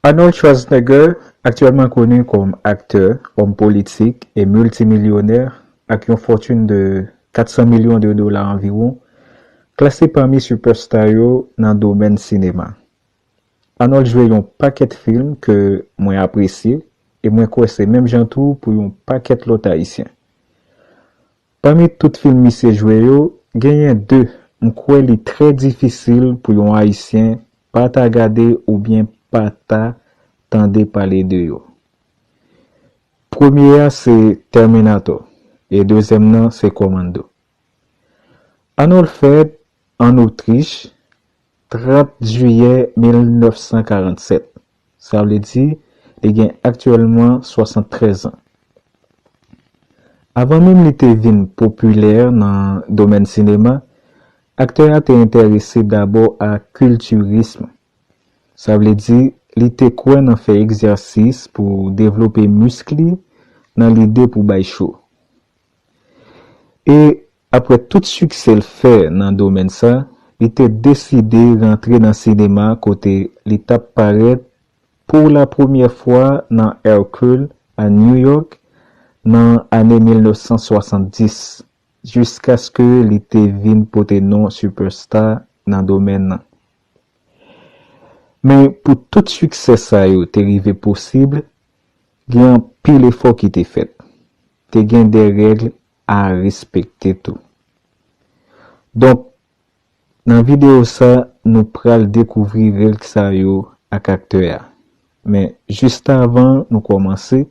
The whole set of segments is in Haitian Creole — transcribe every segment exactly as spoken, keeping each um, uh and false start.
Arnold Schwarzenegger, aktyèlman koni kòm aktè, òm politik e miltimilyonè ak yon fòtin de kat san milyon de dola anviwon, klase pami sipèsta yo nan domèn sinema. Arnold jwe yon pakèt fim ke mwen apresye e mwen kwè se menm jan tou pou yon pakèt lòt Ayisyen. Pami tout fim misye jwe yo, genyen de m kwè li trè difisil pou yon Ayisyen pa ta gade oubyen pa ta tande pale de yo. Premye a se Terminator e dezyèm nan se Commando. Arnold fèt an Otrich trant jiyè mil nèf san karannsèt. Sa vle di, li gen aktyèlman swasanntrèz an. Avan menm li te vin popilè nan domèn sinema, aktè a te enterese dabò a kiltirism. Sa vle di, li te kwè nan fè egzèsis pou devlope misk li nan lide pou bay cho. E apre tout siksè l fè nan domèn sa, li te deside rantre nan sinema kote li t ap parèt pou la premyè fwa nan Hercule a New York nan ane mil nèf san swasanndis, jiskaske li te vin pote non sipèsta nan domèn nan. Men pou tout siksè sa yo te rive posib, gen anpil efò ki te fèt. Te gen de règ a respekte tou. Donk, nan videyo sa, nou pral dekouvri règ sa yo ak aktè a. Men, jis avan nou kòmanse,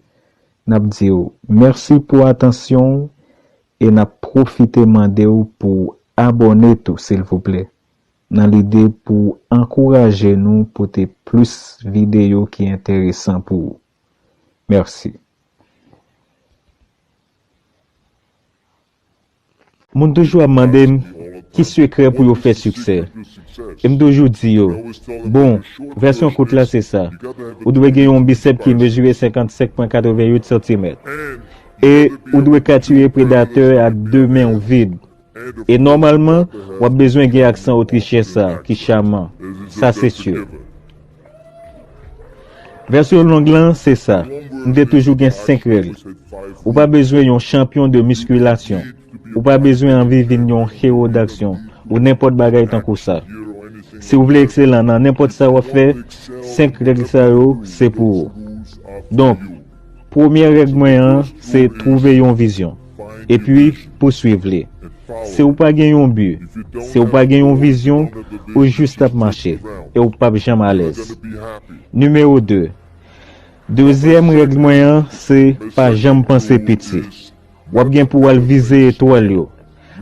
n ap di w mèsi pou atansyon w e n ap pwofite mande w pou abòne tou, silvouplè, nan lide pou ankouraje nou pote plis videyo ki enteresan pou ou. Mèsi. Moun toujou ap mande m ki sekrè pou yo fè siksè. E m toujou di yo, bon, vèsyon kout la se sa. Ou dwe gen yon bisèp ki mezire senkannsenk pwen katrevennuit santimèt. E ou dwe ka tiye predatè a de men w vid. E nòmalman, w ap bezwen gen aksan otrichyen sa ki chaman. Sa se si. Vèsyon long lan se sa. M te toujou gen senk règ. Ou pa bezwen yon chanpyon de miskilasyon. Ou pa bezwen anvi vin yon hewo daksyon ou nenpòt bagay tankou sa. Si w vle ekselan nan nenpòt sa w ap fè, senk règ sa yo se pou ou. Donk, premye règ mwen an se twouve yon vizyon, epi pouswiv li. Si w pa gen yon bi, si w pa gen yon vizyon, ou jis ap mache, e w p ap janm alèz. Nimewo de, dezyèm règ mwen an se pa janm panse piti. W ap gen pou w al vize etwal yo.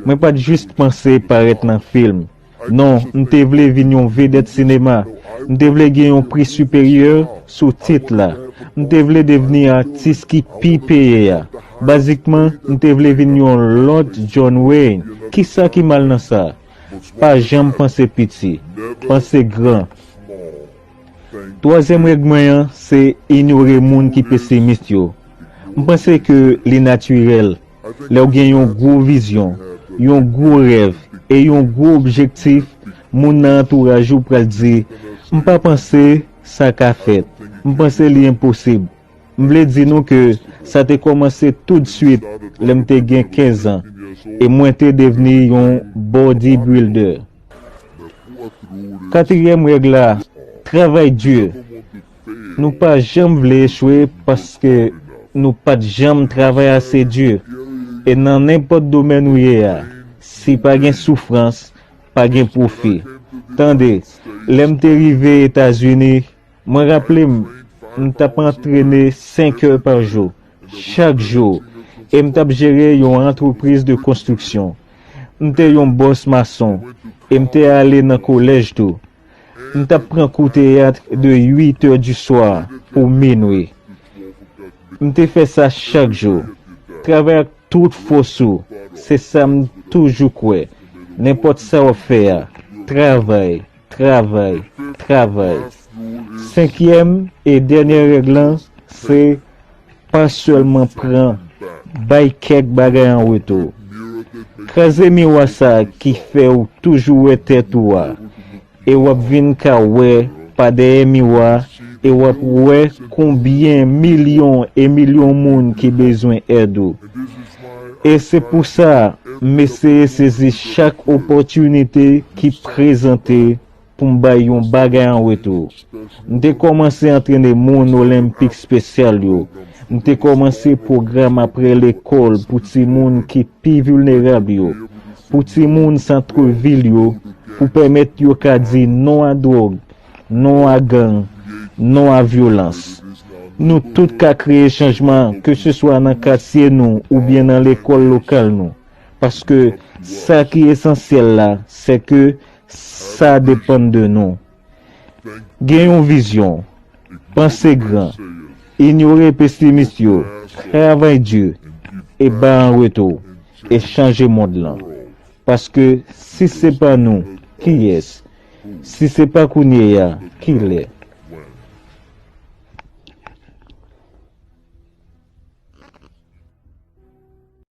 Mwen pa t jis panse parèt nan fim. Non, m te vle vin yon vedèt sinema. M te vle gen yon pri siperyè sou tit la. M te vle devni atis ki pi peye a. Bazikman, m te vle vin yon lòt John Wayne. Kisa ki mal nan sa? Pa janm panse piti. Panse gran. Twazyèm règ mwen an se inyore moun ki pesimis yo. M panse ke li natirèl. Lè w gen yon gwo vizyon, yon gwo rèv e yon gwo objektif, moun nan antouraj ou pral di, "M pa panse sa ka fèt. M panse li enposib." M vle di nou ke sa te kòmanse toutswit lè m te gen kenz an e mwen te devni yon bodybuilder. Katriyèm règ la, travay di. Nou pa janm vle echwe paske nou pa t janm travay ase di. E nan nenpòt domèn ou ye a, si pa gen soufrans, pa gen pwofi. Tande, lè m te rive Etazini, mwen raple m, m t ap antrene senk è pa jou, chak jou, e m t ap jere yon antrepriz de konstriksyon. M te yon bòs mason, e m te ale nan kolèj tou. M t ap pran kou teyat de uit è di swa pou minwi. M te fè sa chak jou. Travay ak tout fòs ou, se sa m toujou kwè. Nenpòt sa w ap fè a, travay, travay, travay. Senkyèm e dènye règ lan, se pa sèlman pran, bay kèk bagay an retou. Kraze miwa sa a ki fè w toujou wè tèt ou a, e w ap vin ka wè pa dèyè miwa e w ap wè konbyen milyon e milyon moun ki bezwen èd ou. E se pou sa, m eseye sezi chak opòtinite ki prezante pou m bay yon bagay an retou. M te kòmanse antrene moun Olenpik Espesyal yo. M te kòmanse pwogram apre lekòl pou timoun ki pi vilnerab yo, pou timoun sant vil yo, pou pèmèt yo ka di non a dwòg, non a gang, non a vyolans. Nou tout ka kreye chanjman, keseswa nan katye nou oubyen nan lekòl lokal nou, paske sa ki esansyèl la, se ke sa depann de nou. Gen yon vizyon, panse gran, inyore pesimis yo, travay di, e ba an retou, e chanje mond lan. Paske si se pa nou, kiyès? Si se pa kounye a, kilè?